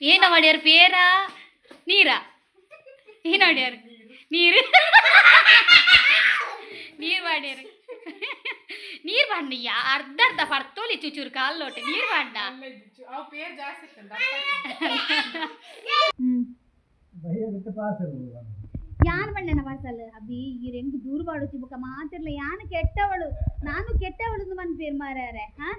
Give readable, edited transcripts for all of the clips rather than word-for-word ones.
ಏನ ಮಾಡ್ಯಾರ? ಪೇರಾ ನೀರಾ? ಏನು ಮಾಡ್ಯಾರ? ನೀರು ನೀರು ಮಾಡ್ಯಾರ. ನೀರು ಬಾಂಡ ಅರ್ಧ ಅರ್ಧ ಪರ್ತೋಲಿ ಚೂಚೂರು ಕಾಲು ಲೋಟ ನೀರು ಬಾಂಡ. ಅವು ಪೇರ್ ಜಾಸ್ತಿ ಇರ್ತದೆ. ಯಾನ್ ಬಣ್ಣನ ಪಾರ್ಸಲ್ ಅಬ್ಬಿ ಈ ರೆಂಗ್ ದೂರ ಬಾಡುಚಿ ಬೊಕ ಮಾತಿರ್ಲ. ಯಾನ್ ಕೆಟ್ಟವಳು, ನಾನು ಕೆಟ್ಟವಳು ಮನ್ ಪೇರ್ ಮಾರ್ಯಾರೆ. ಹಾ,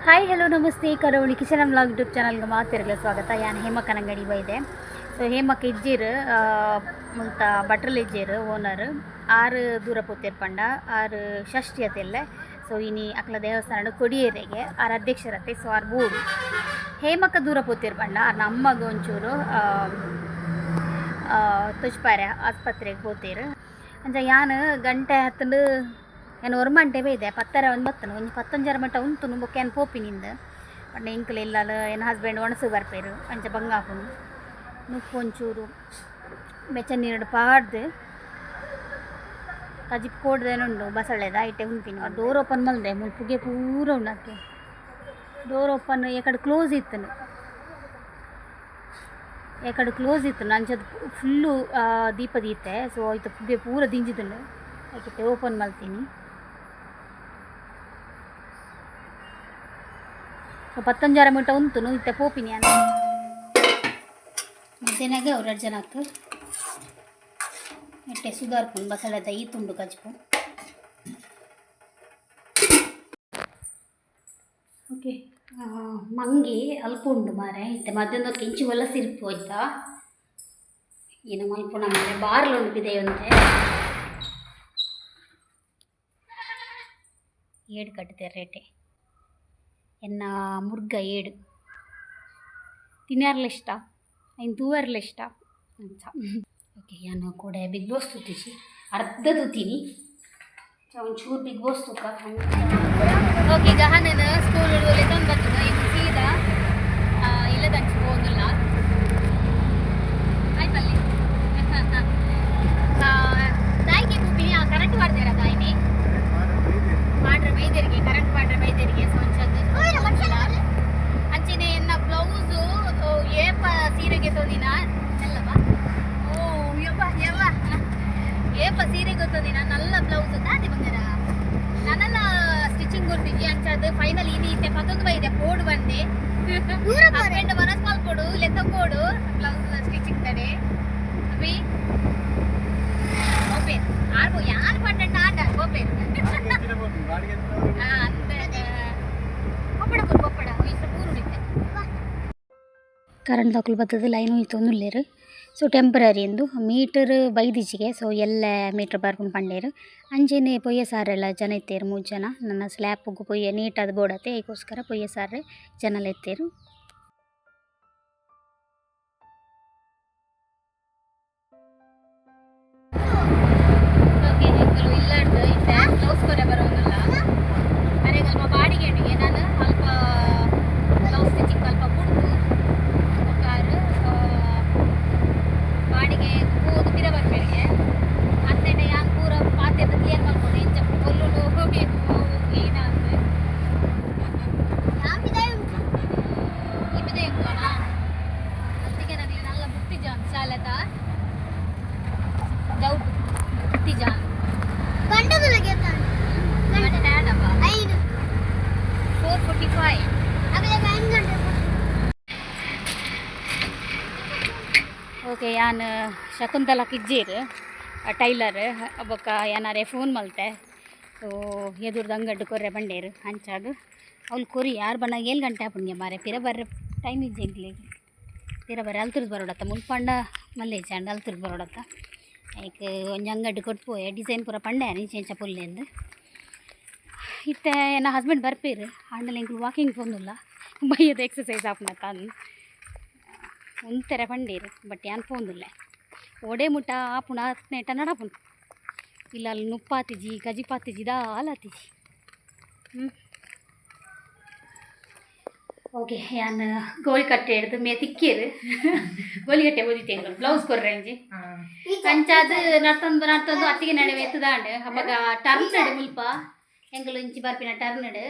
ಹಾಯ್, ಹಲೋ, ನಮಸ್ತೆ. ಕರಾವಳಿ ಕಿಚನ್ ವ್ಲಾಗ್ ಯೂಟ್ಯೂಬ್ ಚಾನಲ್ಗೆ ಮಾತಿರಲ್ಲ ಸ್ವಾಗತ. ಯಾನ್ ಹೇಮ ಕನಂಗಡಿ ಬೈದೆ. ಸೊ ಹೇಮಕ್ಕ ಇಜ್ಜೀರ್, ಮುಲ್ತ ಬಟ್ರಲ್ ಇಜ್ಜೇರ್ ಓನರ್. ಆರು ದೂರ ಪೋತೇರ್ ಪಂಡ ಆರು ಷಷ್ಠಿ ಅತೆಲ್ಲ. ಸೊ ಇನಿ ಅಕ್ಲ ದೇವಸ್ಥಾನ ಕೊಡಿಯೇರೆಗೆ ಆರ್ ಅಧ್ಯಕ್ಷರತೆ. ಸೊ ಆರ್ ಬೋಡು. ಹೇಮಕ್ಕ ದೂರ ಪೋತೇರ್ ಪಂಡ ಆರ್ ಅಮ್ಮಗ ಒಂಚೂರು ತುಚ್ಪಾರೆ ಆಸ್ಪತ್ರೆಗೆ ಪೋತೇರು. ಅಂಚ ಯಾನ್ ಗಂಟೆ ಹತ್ತಂಡು ಏನು ಒರ್ಮಂಟೆ ಬೈದೆ. ಪತ್ತರ ಒಂದು ಬತ್ತನು ಒಂಜಿ ಪತ್ತೊಂಜರ ಮಟ್ಟ ಉಂಟು ಬೊಕ್ಕ ಏನು ಪೋಪಿನಿಂದ ಪಂಡ ಎಂಕಲ್ ಇಲ್ಲಲ ಎನ್ನ ಹಸ್ಬೆಂಡ್ ಒಣಸು ಬರ್ಪೇರು. ಅಂಚ ಬಂಗಾಪುನು ನುಪ್ಪು ಒಂಚೂರು ಬೆಚ್ಚ ನೀರು ಪಾಡ್ದು ಕಜಿಪ್ ಕೋಡ್ದೇನುಂಡು ಬಸಳೆದ ಐಟೆ ಉಂಪಿನ. ಡೋರ್ ಓಪನ್ ಮಲ್ದೆ ಮುಲ್ಪ ಪುಗೆ ಪೂರ ಉಂಡತ್ತೆ. ಡೋರ್ ಓಪನ್ ಎಕಡೆ ಕ್ಲೋಸ್ ಇತ್ತನು, ಎಕಡೆ ಕ್ಲೋಸ್ ಇತ್ತು. ಅಂಚದ ಫುಲ್ಲು ದೀಪ ದೀತೆ. ಸೊ ಐತ ಪುಗೆ ಪೂರ ದಿಂಜಿದುಂಡು. ಐಕಿತ್ತೆ ಓಪನ್ ಮಲ್ತೀನಿ. ಸೊ ಪತ್ತೊಂಜಾರ ಮೀಟ ಉಂತುನು ಇತ್ತೆ ಪೋಪಿನಿ ಅನ್ನ. ಮಧ್ಯಾಹ್ನಾಗ ಅವ್ರು ಎರಡು ಜನಕ್ಕೆ ಎಟ್ಟೆ ಸುಧಾರ್ಪುಂಡು ಬಸಳೆದ ಈ ತುಂಡು ಕಜ್ಪು. ಓಕೆ, ಮಂಗಿ ಅಲ್ಪ ಉಂಡು ಮಾರೆ. ಇತ್ತೆ ಮಧ್ಯಾಹ್ನದ ಕೆಂಚು ಒಲ್ಲ ಸಿರ್ಪು ಆಯ್ತಾ. ಏನ ಮಲ್ಪುಣ ಮಾರೆ? ಬಾರ್ಲು ಉಂಡು ಬಿದೆಯೊಂತೆ. ಏಡು ಕಟ್ಟಿದೆ ರೇಟೆ ಎನ್ನ ಮುರ್ಗ ಏಡು ತಿನ್ನರ್ಲ ಇಷ್ಟ, ಐನ್ ತೂವರ್ಲ ಇಷ್ಟ ಅಂಚ. ಓಕೆ, ಯಾನು ಕೂಡ ಬಿಗ್ ಬಾಸ್ ತೂತಿಜಿ, ಅರ್ಧ ತೂತೀನಿ. ಒಂಚೂರು ಬಿಗ್ ಬಾಸ್ ತೂಕ. ಓಕೆ, ಗಹನನ ಸ್ಕೂಲ್ ಲೆತ್ತೊಂದು ಬರ್ತದೆ. ಈಗ ಸೀದಾ ಇಲ್ಲದಂಚು ಹೋಗಲ್ಲ. ಆಯ್ತಲ್ಲಿ ತಾಯಿಗೆ ಪೂಪಿನಿ. ಕರೆಂಟ್ ಮಾಡ್ತೀರಾ ತಾಯಿನಿ ಮಾಡ್ರೆ ಬೈದರಿಗೆ, ಕರೆಂಟ್ ಮಾಡ್ರೆ ಬೈದರಿಗೆ. ಸೊ ಒಂಚದ್ದು ಅಂಚನೆ ಎನ್ನ ಬ್ಲೌಸು ಏಪ ಸೀರೆಗೆ ತೊಂದಿನ ಅಲ್ಲವಾ? ಓ ಯವ್ವ ಯವ್ವ, ಏಪ ಸೀರೆ ಗೊತ್ತದಿನ ನಲ್ಲ ಬ್ಲೌಸ್ ದಾದಿ ಬಂಗಾರ. ನನ್ನೆಲ್ಲ ಸ್ಟಿಚಿಂಗ್ ಕೊಡ್ತಿದ್ವಿ. ಅಂಚಾದ ಫೈನಲ್ ಇನಿ ಇತ್ತೆ ಪತ್ತೊಂದು ಬೈದೆ ಪೋಡು ಬಂದೆ. ಹಸ್ಬೆಂಡ್ ಮನಸ್ ಮಲ್ಪೊಡು, ಲೆತ್ತ ಪೋಡು ಬ್ಲೌಸ್ ಸ್ಟಿಚಿಂಗ್ ತಡೆ. ಅಭಿ ಓಪೇರ್ ಆರ್ಬೋ ಯಾರು ಪಂಡ ಆಂಡ ಓಪೇರ್. ಪಪ್ಪಡ ಕೊಡು, ಪಪ್ಪಡ ಇಷ್ಟ ಪೂರುಡಿತ್ತೆ. ಕರೆಂಟ್ ದಕುಲು ಬತ್ತದ, ಲೈನ್ ಹೋಯ್ತೊಂದುಲ್ಲೆರ್. ಸೊ ಟೆಂಪ್ರರಿ ಎಂದು ಮೀಟರ್ ಬೈದಿಜಿಗೆ. ಸೊ ಎಲ್ಲೆ ಮೀಟರ್ ಬರ್ಪುಂಡು ಪಂಡೇರು. ಅಂಚೆನೆ ಪೊಯ್ಯೆ ಸಾರೆಲ್ಲ ಜನ ಇತ್ತೆರ್ ಮೂಜಿ ಜನ. ನನ್ನ ಸ್ಲ್ಯಾಪುಗು ಪೊಯ್ಯೆ ನೀಟಾದ್ ಬೋಡತ್ತೆ, ಐಕೋಸ್ಕರ ಪೊಯ್ಯೆ ಸಾರೆ ಜನಲ ಇತ್ತೆರ್. ಓಕೆ, ಎಂಕುಲು ಇಲ್ಲಾಡ್ದು ಇತ್ತೆ ಬ್ಲೌಸ್ ಕೊರೆ ಬರೋದಿಲ್ಲ. ಅರೆಗಲ್ಪ ಬಾಡಿಗೆ ನಾನು ಅಲ್ಪ ಬ್ಲೌಸ್ ಸ್ಟಿಚಿಂಗ್ ಅಲ್ಪ ಬುಡ್ದು ಕಾರು ಬಾಡಿಗೆ ಪೋದು ಪಿರ ಬರ್ಬೇಡಿಗೆ. ಅಂತೆಂಡ ಯಾನ್ ಪೂರ ಪಾತೆರ್ದ ಕ್ಲಿಯರ್ ಮಲ್ಪೊಡು, ಎಂಚ ಪೊಲ್ಲುಡು ಏನಾಂದ್. ಈ ಬಿದೆ ಉಂಟುವನಾ ಅತ್ತಿಗೆ ನನಗೆ ನಲ್ಲ ಬುತ್ತಿ ಜಾನ್ ಶಾಲೆದ ಡೌಟ್ ಬುತ್ತಿ ಜಾನ್. ಗಂಟೆ ಆಂಡಪ್ಪ. 4:45. ಓಕೆ, ಯಾನ್ ಶಕುಂತಲ ಕಿಜ್ಜೀರ್ ಟೈಲರ್ ಬೊಕ್ಕ ಏನಾರೆ ಫೋನ್ ಮಲ್ತೆ. ಸೊ ಎದುರ್ದು ಅಂಗಡ್ಡು ಕೊರ್ರೆ ಬಂಡೇರು. ಅಂಚಾದ್ ಅವ್ಲು ಕೊರಿ. ಯಾರು ಬನ್ನಾಗ 7 ಗಂಟೆ ಆಪುಂಡು ಮಾರೆ. ಪಿರ ಬರ್ರೆ ಟೈಮ್ ಇಜ್ಜಿ ಎಂಕ್ಲೆಗ್. ಪಿರ ಬರ್ರೆ ಅಲ್ತುರ್ದು ಬರೋಡತ್ತ. ಮುಲ್ಪಂಡ ಮಲ್ಲೆ ಚಾಂಡ ಅಲ್ತುರ್ದು ಬರೋಡತ್ತ. ಐಕ್ ಒಂಜಿ ಅಂಗಡ್ಡು ಕೊಟ್ಟು ಪೋಯೆ. ಡಿಸೈನ್ ಪೂರ ಪಂಡೆ ಇಂಚ ಪುಲ್ಲೆಂದು. ಇತ್ತೆ ಎನ್ನ ಹಸ್ಬೆಂಡ್ ಬರ್ಪೇರು. ಆಂಡಲ ಎಂಕುಲು ವಾಕಿಂಗ್ ಪೋಂದುಲ್ಲ, ಬಯ್ಯದ ಎಕ್ಸಸೈಸ್ ಆಪುನತ ಅಂದ್ ಉಂತೆರೆ ಪಂಡೇರು. ಬಟ್ ಯಾನ್ ಪೋಂದುಲ್ಲೆ. ಒಡೆ ಮುಟ್ಟ ಆಪುಂಡು ಆತ್ನೇಟ ನಡಪುಂಡು. ಇಲ್ಲ ಅಲ್ಲಿ ನುಪ್ಪಾತಿಜಿ, ಕಜಿಪಾತಿಜಿ, ದಾಲ ಆತಿಜಿ. ಹ್ಞೂ. ಓಕೆ ಯಾನ್ ಗೋಳಿ ಕಟ್ಟೆ ಹಿಡ್ದು ಮೇ ತಿಕ್ಕೇರು ಗೋಲಿ ಕಟ್ಟೆ ಓದಿತ್ತೆ ಬ್ಲೌಸ್ ಕೊರ್ರೆ ಅಂಚಾದ್ ನಡ್ತೊಂದು ನಡ್ತೊಂದು ಅತ್ತಿಗೆ ನಡೆ ಎತ್ತದಾಂಡ್ ಅಪಗ ಟರ್ನ್ ನಡು ಮುಲ್ಪ ಎಂಕುಲು ಇಂಚಿ ಬರ್ಪಿನ ಟರ್ನ್ ನಡು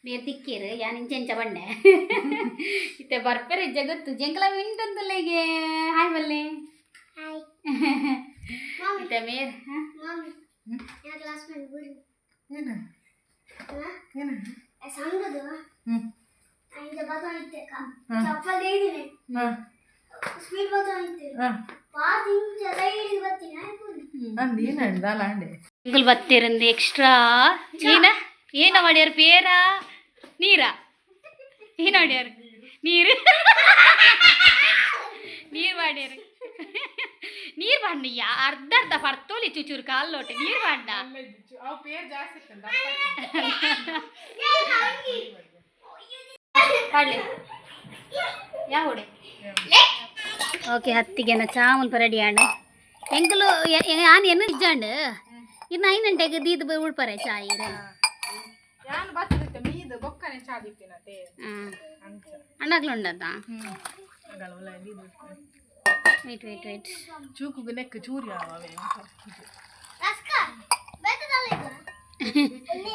ಮೇರ್ ತಿಕ್ಕೇರು ಯಾನ್ ಇಂಚೆ ಇಂಚ ಬಂಡೆ ಇತ್ತೆ ಬರ್ಪೆರೆ ಜಗತ್ತು ಜಂಕಲ ಮಿಂಟಂತಲ್ಲ ಈಗ ಹಾಯ್ ಬಲ್ಲೆ ಇತ್ತೆ ಮೇರ್ ಎಂಕುಲು ಬತ್ತೀರಂದು ಎಕ್ಸ್ಟ್ರಾ ಏನ ಏನ ಮಾಡ್ಯಾರ ಪೇರಾ ನೀರಾ ಏನು ಮಾಡ್ಯಾರ ನೀರು ನೀರು ಮಾಡ್ಯಾರ ನೀರು ಬಾಂಡ ಯಾ ಅರ್ಧ ಅರ್ಧ ಪರ್ತೋಲಿ ಚೂಚೂರು ಕಾಲು ಲೋಟೆ ನೀರು ಬಾಂಡ. ಅವು ಪೇರ್ ಜಾಸ್ತಿ ಇತ್ತಂದ. ಪಾಡ್ಲೆ ಯಾವಡೆ. ಓಕೆ, ಹತ್ತಿಗೆನ ಚಾ ಮುಲ್ಪ ರೆಡಿ ಆಂಡ್. ಎಂಕುಲು ಯಾನ್ ಎನ್ನು ಇಜ್ಜಾಂಡ್ ಇನ್ನು 5 ಗಂಟೆಗೆ ದೀದ್ ಉಳ್ಪರೆ ಚಾ ಇರೆ. ಯಾನ್ ಬತ್ತಿರುತ್ತೆ ಮೀದು ಬೊಕ್ಕನೆ ಚಾದಿತ್ತಿನತೆ. ಹಾಂ. ಅಂಚ. ಅಣ್ಣಗ್ಲು ಉಂಡದ. ಅಗಲ. Wait wait wait. ಚೂಕುಗು ನೆಕ್ ಚೂರಿ ಅವೇ.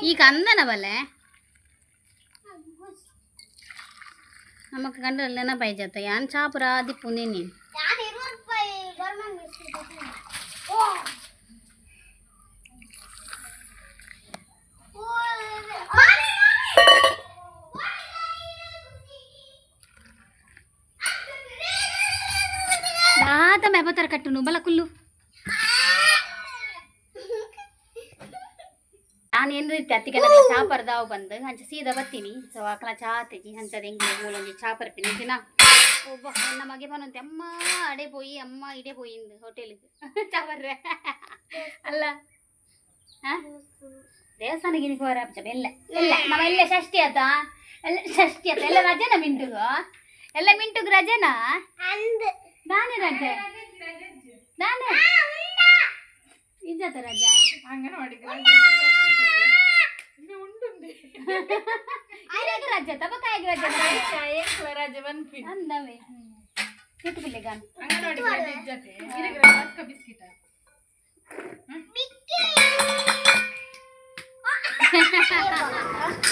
ಈಗ ಅಂದನ ಬಲ್ಲೆ ನಮಕ್ ಕಂಡ್ರೆ ನೆನಪಾಯ್ಜತ್ತ ಯಾನ್ ಚಾಪುರ ದಿಪ್ಪು ನೀನು. ದಾದ ಮೆಬತರ ಕಟ್ಟುನು ಬಲ ಕುಲ್ಲು. ನಾನು ಏನು ರೀತಿ ಅತ್ತಿಗೆ ಚಾ ಪರ್ದಾವು ಬಂದು ಅಂಚ ಸೀದಾ ಬರ್ತೀನಿ. ಸೊ ಆಕಲ ಚಾ ತೆಜಿ ಅಂಚದ ಎಂಗ್ ಮೂಲೊಂಜಿ ಚಾ ಪರ್ಪಿನಿ ದಿನ. ಒಬ್ಬ ನನ್ನ ಮಗೆ ಪನಂತೆ ಅಮ್ಮ ಅಡೆ ಪೋಯಿ ಅಮ್ಮ ಇಡೆ ಪೋಯಿಂದು ಹೋಟೆಲ್ಗೆ ಚಾ ಬರ್ರೆ ಅಲ್ಲ. ಹಾ, ದೇವಸ್ಥಾನಕ್ಕೆ ಹೋರ ಬೆಲ್ಲ ಎಲ್ಲ ನಮ್ಮ ಎಲ್ಲ ಷಷ್ಠಿ ಆತ, ಎಲ್ಲ ಷಷ್ಠಿ ಆತ, ಎಲ್ಲ ರಜೆನಾ ಮಿಂಟುಗು? ಎಲ್ಲ ಮಿಂಟುಗು ರಜೆನಾ? ನಾನೇ ರಜೆ, ನಾನೇ ಇಜ್ಜತ ರಜೆ. ಅಂಗನವಾಡಿ ಉಂಡುಂದೆ. ಇರೆಗ್ ರಜೆ, ತಬಕಾಯಿಗೆ ರಜೆ. ರಜೆ ಬನ್ಪಿ. ಅಂದವೇ ಕೂತು ಬಿಲ್ಲೆ ಗಾನ್. ಅಂಗನವಾಡಿ ರಜೆ ಇಜ್ಜತೆ ಇರಗ್ ರಸ್ಕ ಬಿಸ್ಕಿಟ.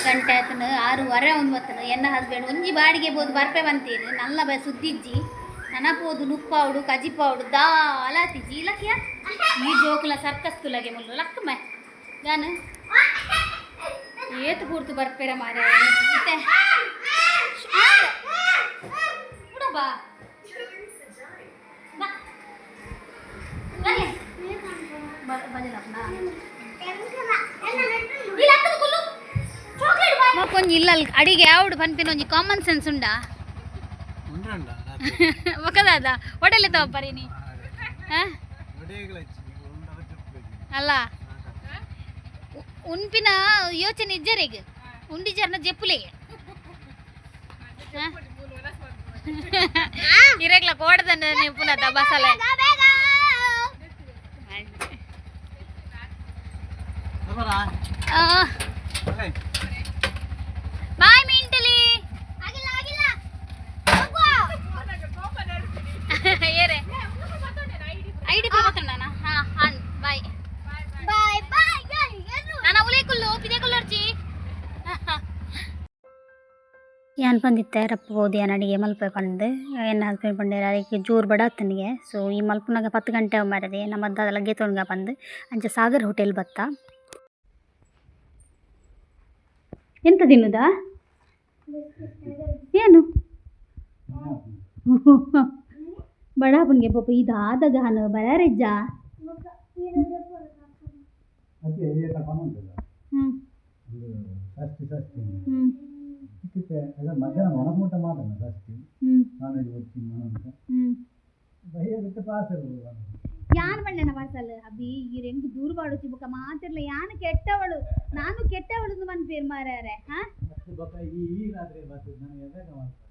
ಗಂಟೆ ಆತನು 6:30 ಒಂಬತ್ತನು. ಎನ್ನ ಹಸ್ಬೆಂಡ್ ಒಂಜಿ ಬಾಡಿಗೆ ಬೋದು ಬರ್ಪೆ ಬಂತೀರಿ ನಲ್ಲ ಬ ಸುದ್ದಿಜ್ಜಿ. ನನ ಪೋದು ನುಪ್ಪಾవుಡು ಕಜಿಪಾవుಡು ದಾಲ ಆತಿಜಿ ಲಕ್ಯ. ಈ ಜೋಕುಲ ಸರ್ಕಸ್ ತುಲಗೆ ಮುಲ್ಲು ಲಕ್ಕಮ ಗಾನು ಏತು ಪೂರ್ತು ಬರ್ಪೆರ ಮಾರೆ. ಇತ್ತೆ ಬಾ ಬಾ ಬರ್ಲೆ. ಬಜಲಪ್ಪ ಇಲ್ಲ ಅಕ್ಕದ ಕುಲ್ಲು ಚಾಕ್ಲೇಟ್ ಬಾ. ಒಂಜಿ ಇಲ್ಲ ಅಲ್ಲಿ ಅಡಿಗೆ ಯಾವಡು ಪನ್ಪಿನ ಒಂಜಿ ಕಾಮನ್ ಸೆನ್ಸ್ ಉಂಡಾ? ಒಕದಾದ ಹೋಟೆಲ್ ತಗೋಪರಿ ನೀ. ಹಾ ಅಲ್ಲ, ಉನ್ಪಿನ ಯೋಚನೆ ಇಜ್ಜರೆಗ್ ಉಂಡಿಜರ್ನ ಜೆಪ್ಪುಲೆಗೆ ಇರಗ್ಲ ಕೋಡದನ್ನ ನಿಪುಣತ ಬಸಲೆ. ಬಾಯ್ ಮಿಂಟಲಿ. ಏರೆ ಐಡಿ ಪ್ರಬೋತಣ್ಣ. ಹಾ ಹಾನ್ ಬಾಯ್. ನಾನು ಅವಲೇ ಕುಲ್ಲು ಪಿದೆ ಕುಲ್ಲರ್ಚಿ ಯಾನ್ ಪಂದಿತ್ತೆ ರಪ್ಪ ಬೋದು ಯಾನ್ ಅಡಿಗೆ ಮಲ್ಪೆ ಪಂದ್. ಎನ್ನ ಹಸ್ಬೆಂಡ್ ಪಂಡೆರ್ ಅರೆಗ್ ಜೋರು ಬಡಾತನಿಗೆ. ಸೊ ಈ ಮಲ್ಪುನಗ 10 ಗಂಟೆ ಮಾರದೆ ನಮ್ಮ ದಾದಲ ಗೆತೊನ್ಗ ಪಂದ್ ಅಂಚ ಸಾಗರ್ ಹೋಟೆಲ್ ಬತ್ತ. ಎಂತ ತಿನ್ನುದಾ? ಏನು ಬಡಾಪನ್ಗೆ ಪಾಪ ಇದು ಆದಾಗ ಹಾನು ಬರಾರೆಜ್ಜ. ಹ್ಞೂ. ಹ್ಞೂ. ಮಧ್ಯಾಹ್ನ ಒಣಮೂಟ ಮಾತ್ರ ಷಷ್ಠಿ. ಹ್ಞೂ. ನಾನ್ ವೆಜ್ ಬರ್ತೀನಿ ಅಂತ. ಹ್ಞೂ. ಬಯ್ಯ ಪಾರ್ಸೆಲ್. ಯಾನ್ ಬಣ್ಣನ ಪಾರ್ಸಲ್ ಅಬ್ಬಿ ಈ ಎಂಗ್ ದೂರ ಬಾಡುಚಿ ಬೊಕ ಮಾತಿರ್ಲ. ಯಾನ್ ಕೆಟ್ಟವಳು, ನಾನು ಕೆಟ್ಟವಳು ಮನ್ಪೇರ್ ಮಾರ್ಯಾರೆ. ಹಾ. ಬೊಕ ಈ ಈ ರಾತ್ರಿ ಬರ್ತದೆ ನನಗೆ ಬೇಗ ಮಾಡ್ತಾರೆ.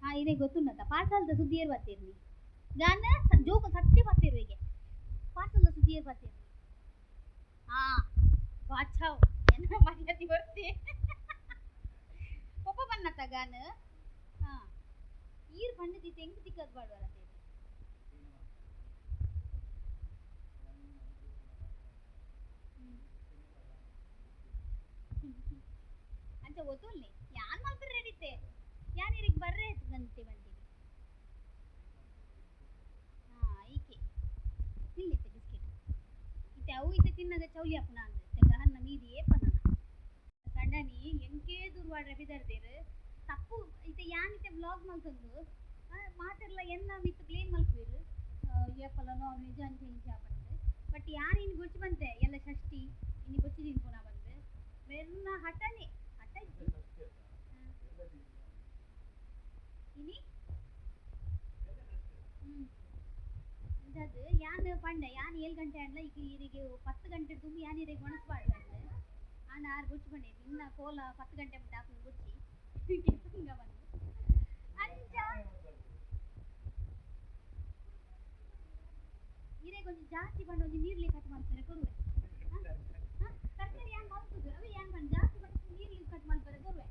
ಹಾ, ಇದೇ ಗೊತ್ತುಂಡತ್ತ ಪಾರ್ಸಲ್ದ ಸುದ್ದಿ ಏರ್ ಬರ್ತೀರ್ನಿ ಗಾನ ಜೋಕ ಸತ್ಯ ಬರ್ತೀರು ಈಗ. ಪಾರ್ಸಲ್ದ ಸುದ್ದಿ ಏರ್ ಬರ್ತೀರಿ. ಹಾ, ಬಾಚಾವ್ ಎನ್ನ ಮರ್ಯಾದೆ ಬರ್ತಿ. ಪಪ್ಪ ಬನ್ನತ್ತ ಗಾನ. ಈರ್ ಪಂಡದಿ ತೆಂಗು ತಿಕ್ಕದ್ ಪಾಡುವರ. ಅಂಚ ಒತ್ತೊಲ್ನಿ ಯಾನ್ ಮಲ್ಪರೆ ರೆಡಿತ್ತೆ, ಯಾನ್ ಇರೆಗ್ ಬರ್ರೆ ಬಂತೆ ಬಂತೀನಿ. ಹಾ, ಈಕೆ ತಿನ್ಲಿತ್ತೆ ಬಿಸ್ಕೆಟ್ ಇತ್ತೆ. ಅವು ಇತ್ತೆ ತಿನ್ನಗ ಚೌಲಿ ಅಪ್ಪನ ಅಂದ್ ಗಹನ್ನ ಮೀದಿ ಏಪನ ಕಂಡನಿ ಎಂಕೇ ದೂರ್ವಾಡ್ರೆ ಬಿದರ್ದೇರು ತಪ್ಪು. ಇತ್ತೆ ಯಾನ್ ಇತ್ತೆ ವ್ಲಾಗ್ ಮಲ್ತೊಂದು ಮಾತೆರ್ಲ ಎನ್ನ ಮಿತ್ತ್ ಬ್ಲೇಮ್ ಮಲ್ಪುವೆರ್, ಏಪಲ ನಾನ್ ವೆಜ್ ಅಂಚ ಇಂಚ ಪಂದ್. ಬಟ್ ಯಾನ್ ಇನಿ ಬೊಚ್ಚಿ ಬಂತೆ ಎಲ್ಲ ಷಷ್ಠಿ ಇನಿ ಬೊಚ್ಚಿ ತಿನ್ಪುನ ಬಂದು ಮೆರ್ನ ಹಠನೆ ಹಠ ಇಜ್ಜಿ. ಇನಿ ಅಂಚಾದ್ ಯಾನ್ ಪಂಡೆ, ಯಾನ್ 7 ಗಂಟೆ ಆಂಡ್ಲ ಈಗ ಈರಿಗೆ 10 ಗಂಟೆ ತುಂಬಿ ಯಾನ್ ಇರೆಗ್ ಒಣಸ್ ಪಾಡ್ವೆ ಅಂದ್. ಆಂಡ ಆರ್ ಬೊಚ್ಚಿ ಪಂಡೆ, ನಿನ್ನ ಕೋಲ 10 ಗಂಟೆ ಮುಟ್ಟ ಆಪುನ ಬೊಚ್ಚಿ ಬಂದು ಅಂಚ. ಇರೆಗ್ ಒಂಜಿ ಜಾಸ್ತಿ ಪಂಡ ಒಂಜಿ ನೀರ್ಲಿ ಕಟ್ ಮಲ್ಪೆರೆ ಕೊರುವೆ. ತರಕಾರಿ ಯಾನ್ ಮಲ್ತುದು ಅವೆ. ಯಾನ್ ಪಂಡ ಜಾಸ್ತಿ ಪಂಡ ನೀರ್ಲಿ ಕಟ್ ಮಲ್ಪೆರೆ ಕೊರುವೆ.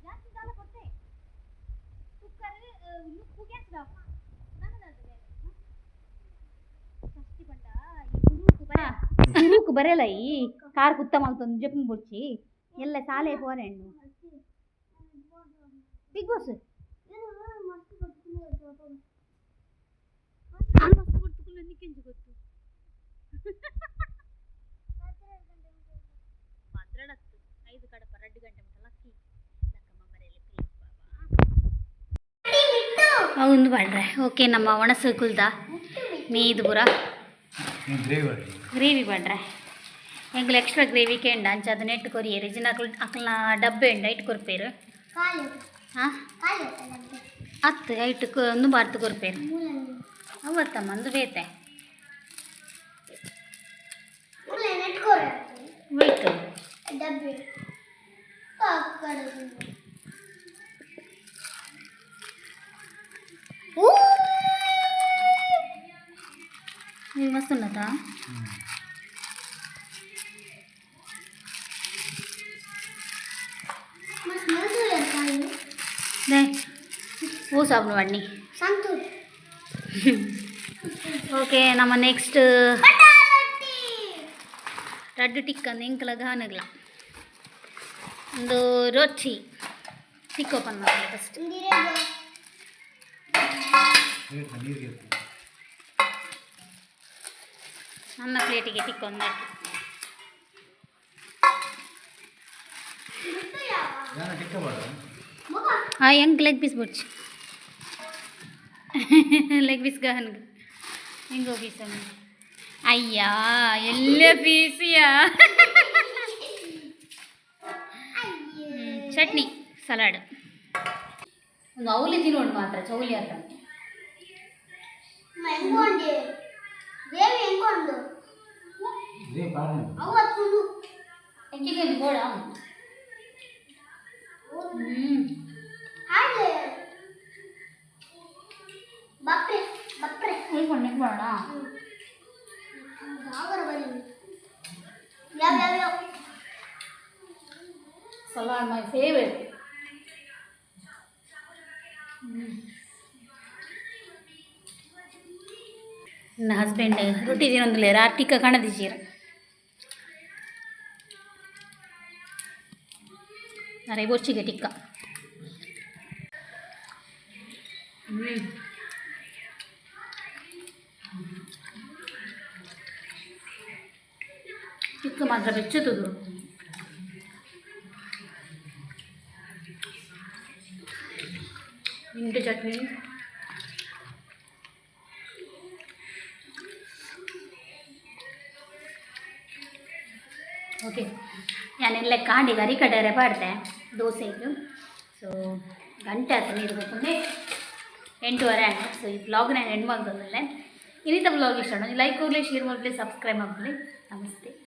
ಜಾಸ್ತಿ ದಾಲ ಕೊಟ್ಟೆ ಕುಕ್ಕರ್ ನುಪ್ಪು ಗ್ಯಾಸ್ ಆಫ್ ನನದಾದ. ಷಷ್ಠಿ ಪಂಡ ಈ ಸುರೂಕು ಬರ ಸುರೂಕು ಬರಲ್ಲ. ಈ ಕಾರ್ ಕುತ್ತ ಮಲ್ತೊಂದು ಜಪ್ಪು ಬೊಡ್ಚಿ ಎಲ್ಲ ಸಾಲೆ ಪೋರೆ ಹಣ್ಣು ಬಿಗ್ ಬಾಸ್. ನಾನು ಮಸ್ತ್ ಕೊಡ್ತುಕುಲ್ಲ ನಿಕ್ಕೆಂಚ ಗೊತ್ತು? ಪದ್ರಡತ್ತು ಐದು ಕಡಪ 2 ಗಂಟೆ ಮುಟ್ಟ ಲಕ್ಕಿ ಲಕ್ಕಮ್ಮ ಬರೆಯಲಿ ಪ್ಲೀಸ್ ಬಾಬಾ. ಒಂದು ಬಾಡ್ರೆ. ಓಕೆ, ನಮ್ಮ ಒಣಸು ಕುಲ್ದ ಮೀದು ಪೂರ. ಗ್ರೇವಿ ಮಾಡಿ. ಗ್ರೇವಿ ಬಾಡ್ರೆ. ಎಂಕ್ಲು ಎಕ್ಸ್ಟ್ರಾ ಗ್ರೇವಿ ಕೇಂಡ ಅಂಚ ಅದು ನೆಟ್ ಕೊರಿಯರ್ ಜಿನ ಅಕ್ಲು ಅಕ್ಲ್ನ ಡಬ್ಬೆ ಉಂಡು, ಐಟ್ ಕೊರ್ಪೇರು. ಹಾಂ, ಅತ್ತು ಐಟ್ ಒಂದು ಬಾರ್ತು ಕೊರ್ಪೇರು. ಅವತ್ತಮ್ಮ ಅಂದು ಬೇತೆ ಹೋಯ್ತು. ಡಬ್ಬಿ. ನೀವು ಮಸ್ತ್ ಉನ್ನತಾ. ಮಸ್ತ್ ಮಲ್ತು. ದೇ ಓ ಸಾಬೂನು ವಾಡ್ನಿ. ಸಂತೂರ್. ಓಕೆ, ನಮ್ಮ ನೆಕ್ಸ್ಟ್ ರಡ್ಡು ಟಿಕ್ ಅಂದ್ ಎಂಕಲ ಗಾನಗ್ಲ ಒಂದು ರೊಟ್ಟಿ ಟಿಕ್ ಓಪನ್ ಮಾಡ್ಲಿ ಫಸ್ಟ್. ನೀರಿಗೆ. ನನ್ನ ಪ್ಲೇಟಿಗೆ ಟಿಕ್ ಒಂದು ಹಾಕಿ. ನಾನು ಟಿಕ್ಕ ಬೇಡ. ಹಾಂ, ಹೆಂಗೆ ಲೆಗ್ ಪೀಸ್ ಬುಡ್ಚಿ, ಲೆಗ್ ಪೀಸ್ ಗಹನ್ಗೆ ಹೆಂಗೋ ಪೀಸ್. ಅಯ್ಯ, ಎಲ್ಲ ಪೀಸಿಯಾ? ಚಟ್ನಿ, ಸಲಾಡ್. ಒಂದು ಅವಲಿ ತಿನ್ನೋಣ ಮಾತ್ರ ಚೌಲಿ ಆತ. ಎಂಕೊಂಡೆ ಗ್ರೇವಿ ಎಂಕೊಂಡು. ಗ್ರೇವಿ ಪಾಡ. ಅವ ತುಳು. ಚಿಕನ್ ಗೋಡ. ಹಾಗೆ ಬಪ್ರೆ ಬಪ್ರೆ. ಉಳ್ಕೊಂಡು ಬೇಡ. ಯಾವಾರ ಬನ್ನಿ, ಯಾವ ಯಾವ ಯಾವ. Salad my favourite. ನನ್ನ ಹಸ್ಬೆಂಡ್ ರೊಟ್ಟಿ ತಿನ್ನೊಂದಿಲ್ಲ, ಆರ್ಟಿಕ ಕಾಣದಿದ್ದೀರ. ಅರೆ ಬೊಚ್ಚಿಗೆ ಟಿಕ್ಕ. ಟಿಕ್ಕ ಮಾತ್ರ ಬೆಚ್ಚುತ್ತದೆ. ಮಿಂಟ್ ಚಟ್ನಿ. ಓಕೆ, ಯಾನೆಲ್ಲ ಕಾಂಡಿಗೆ ಅರಿ ಕಡರೆ ಪಾಡ್ದೆ ದೋಸೆಗೆ. ಸೊ ಗಂಟೆ ಆಯ್ತು ನೀರು ಗೊತ್ತಂದ್ರೆ 8:30 ಆಯ್ತು. ಸೊ ಈ ಬ್ಲಾಗ್ ನಾನು ಎಂಡ್ ಮಾಡ್ದಲ್ಲೇ. ಇನ್ನಿತ ಬ್ಲಾಗ್ ಇಷ್ಟ ಲೈಕ್ ಹೋಗಲಿ, ಶೇರ್ ಮಾಡಲಿ, ಸಬ್ಸ್ಕ್ರೈಬ್ ಮಾಡಲಿ. ನಮಸ್ತೆ.